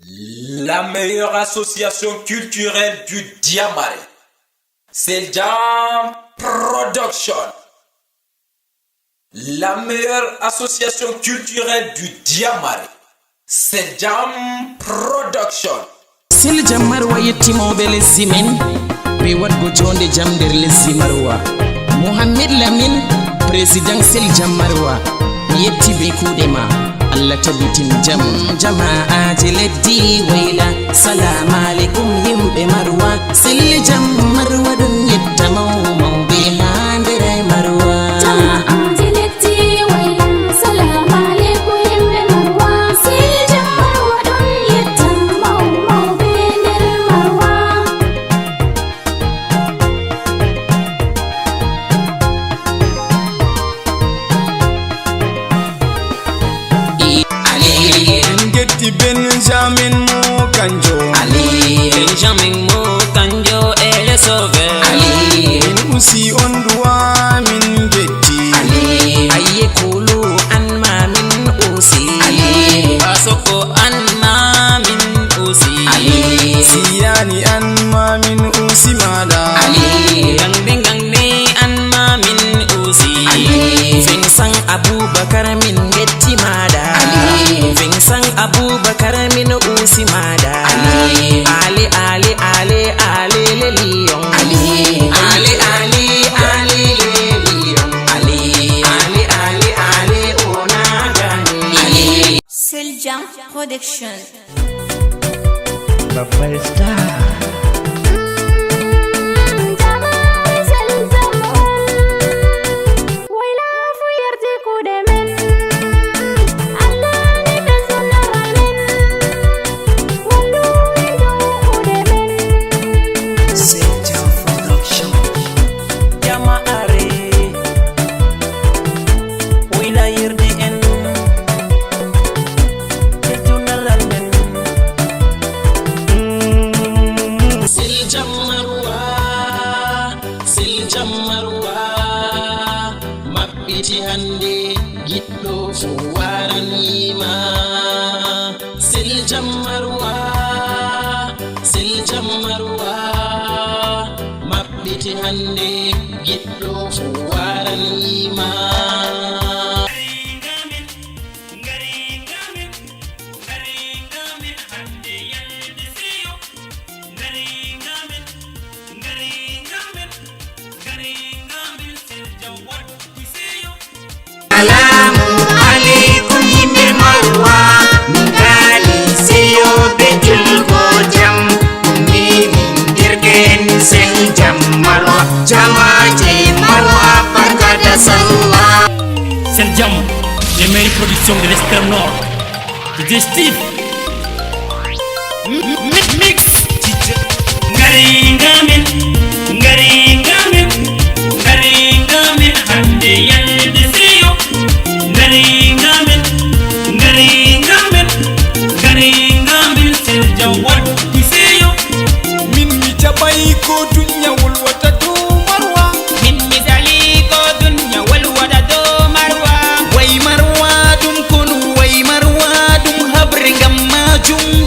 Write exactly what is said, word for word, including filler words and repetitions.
La meilleure association culturelle du Diamari. Seljam Production. La meilleure association culturelle du Diamari. Seljam Production. Seljam Marwa yetti mawɓe lesdi men, ɓe waɗgo joonde jam nder lesdi Marwa. Mohammed Lamin, président Seljam Marwa, yetti be kuuɗe ma. Allah tabitin jam. Jama'aaje leddi wayla, salamu aleykum yimɓe Marwa. Seljam Marwa ɗon yetta maw-, mawɓe haa nder Marwa. Jama'aaje leddi wayla, salamu aleykum yimɓe Marwa. Seljam Marwa ɗon yetta maw-, mawɓe nder Marwa. En ngetti Benjamin Mo Kanjo. Benjamin Mo Kanjo e le Sauveur. Min usi on duwa min ngetti. Ayye kulu an ma min usi. Basoko an ma min usi. Siyani an ma min usi mada. Gangde gangde an ma min usi. Vincent Abubakar min ngetti mada. Vincent Abubakar min usi mada. Ali, Ali, Ali, Ali le lion. Ali, Ali, Ali, Ali le lion. Ali, Ali, Ali, Ali ona gani. Seljam Production. Babbar star. Seljam Production. Jama'are. Woynayirde en, teddunalal men. Seljam Marwa, Seljam Marwa, maɓɓiti hannde, giɗɗo fuu waran yiima. Seljam Marwa, Seljam Marwa, maɓɓiti hannde, giɗɗo fuu waran yiima. Salaamu aleykum yimɓe Marwa, min kaali seyooɓe julgo jam, min derke'en Seljam Marwa, jama'aaje Marwa barka da sallah. Seljam, les meilleures productions de l'extrême nord. D J Steve. M-, m-, mix. Ngari ngamin, ngari ngamin, ngari ngamin hande yalde seyo. Ngari ngamin, ngari ngamin, ngari ngamin Seljam waddi seyo. Min mi jaɓay ko dunya wolwata dow Marwa. Min mi sali ko dunya wolwata dow Marwa. Way Marwa ɗum konu, way Marwa ɗum habre, ngam maajum